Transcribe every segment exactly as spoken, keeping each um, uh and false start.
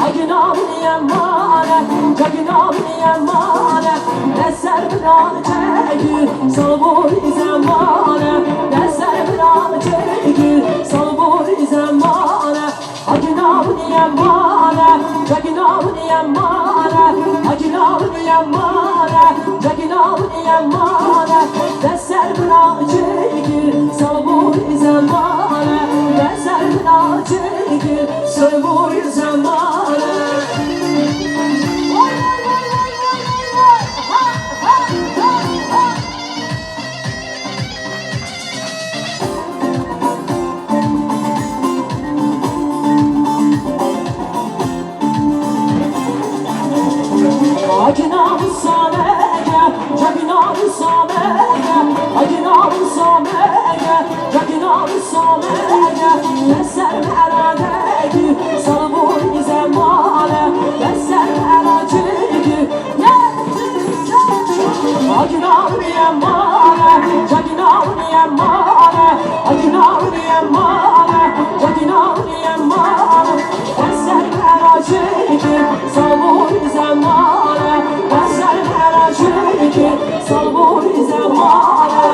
Cagina min e mane, cagina min e mane, dest ser min a çekî, salborî zemane, dest ser min a çekî, salborî zemane. Cagina min e mane, cagina min e mane, cagina min e mane, cagina min e mane, dest ser min a çekî, salborî zemane, dest ser min a çekî, salborî zemane. Vay, vay, vay, vay, vay, vay, vay. Ha, ha, ha, ha. Cagina min samege, cagina min samege, cagina min samege, cagina min samege, dest ser min eradekî, salborî zemane, dest ser min eradekî. Cagina min e mane, cagina min e mane, cagina min e mane, cagina min e mane. Dest ser min a çekî, salborî zemane, dest ser min a çekî, salborî zemane.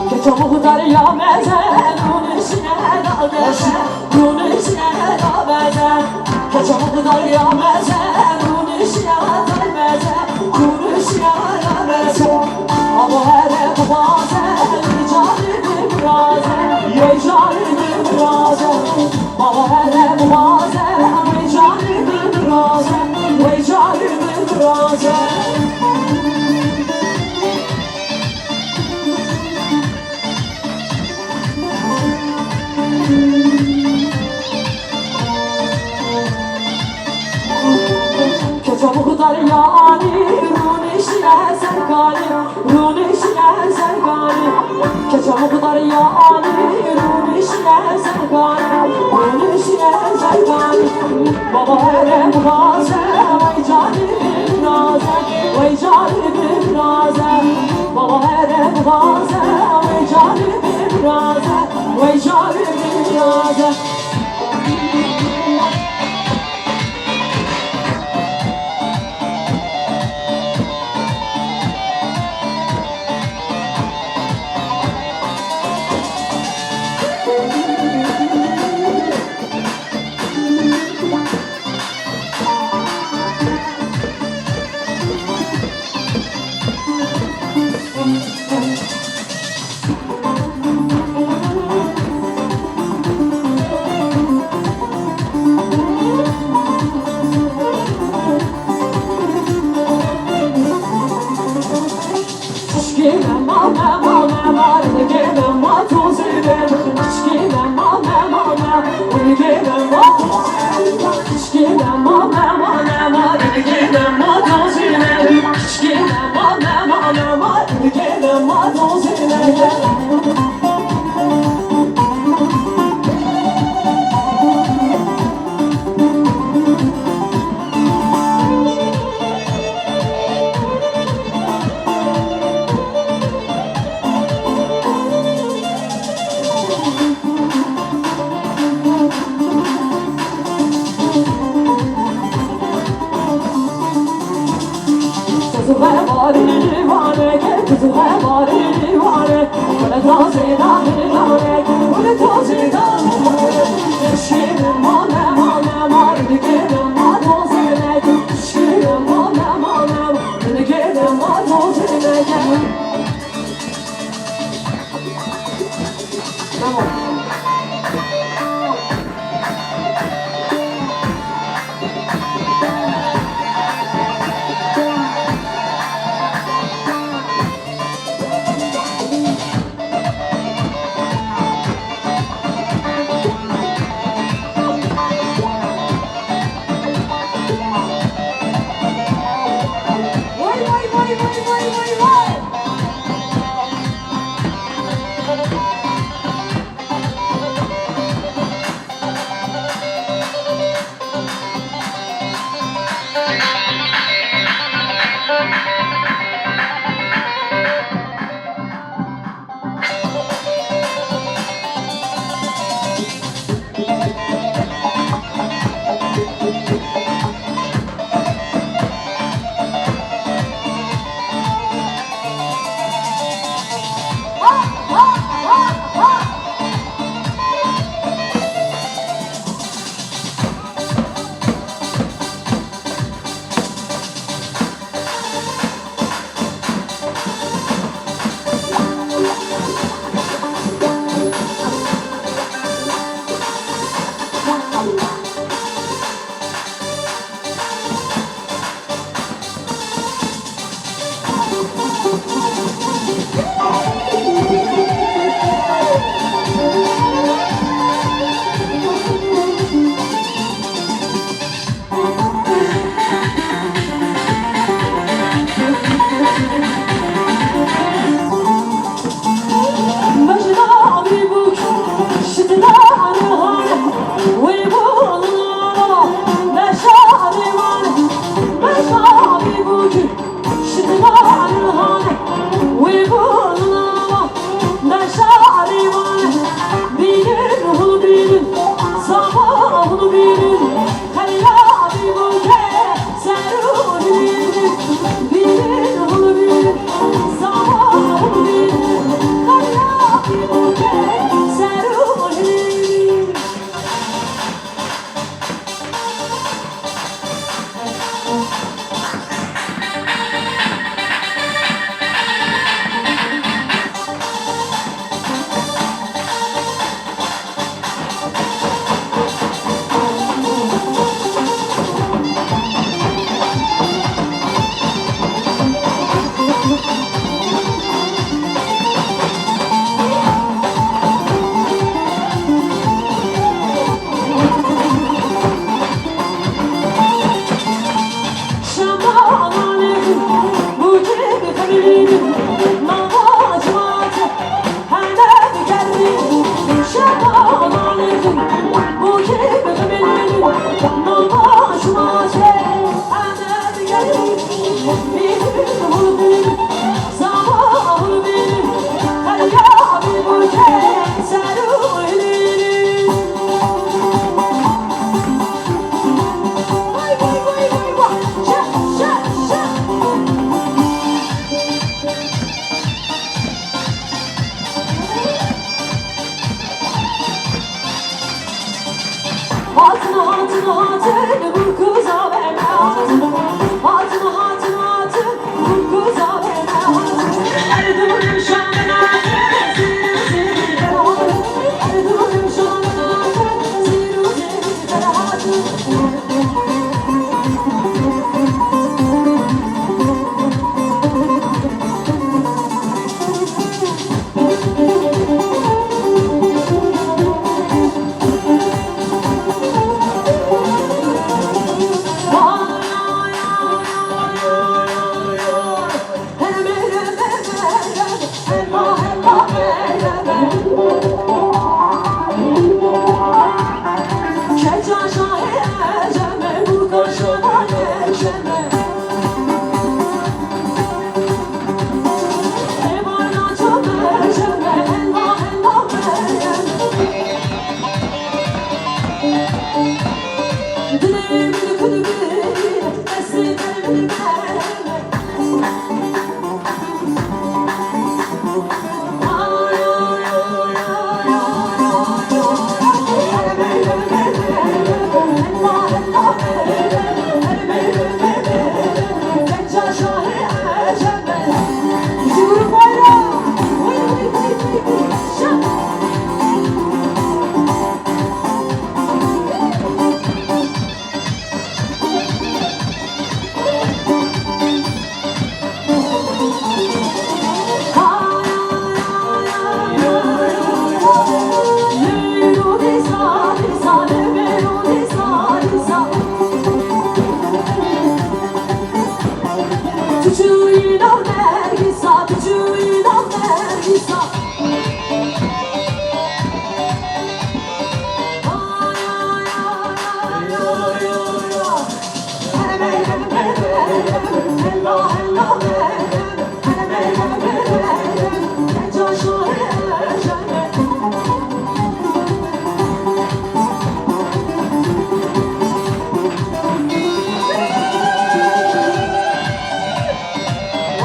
Keçe muxtar ya meze, rûnişine da meze, rûnişine da meze. Keçe muxtar ya meze, rûnişine da meze, rûnişine da meze. Abo here bixwaze, wê carî bibiraze, wê carî bibiraze. Abo here bixwaze, wê carî bibiraze, wê carî bibiraze. Keçe muxtar ya Alî, rûnişiye ser kalî, rûnişiye ser kalî. Keçe muxtar ya Alî, rûnişiye ser kalî, rûnişiye ser kalî. Baba here bixwaze, wey carî bibiraze, wey carî bibiraze. Baba here bixwaze, wey carî bibiraze, wey carî bibiraze.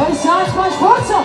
Oy, saet xweş, xorsa.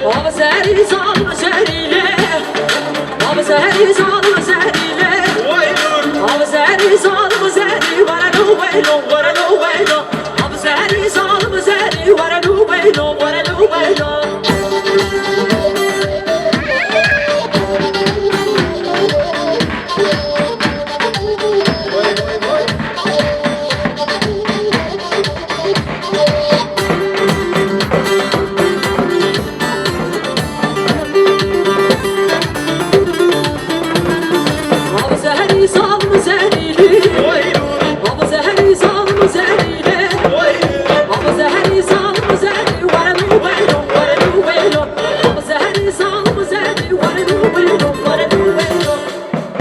Baba serî, zalim serî lê. Baba serî, zalim serî lê. Baba serî, zalim serî, were lo weylo, were lo weylo. Baba serî, zalim serî, were lo weylo, were lo weylo.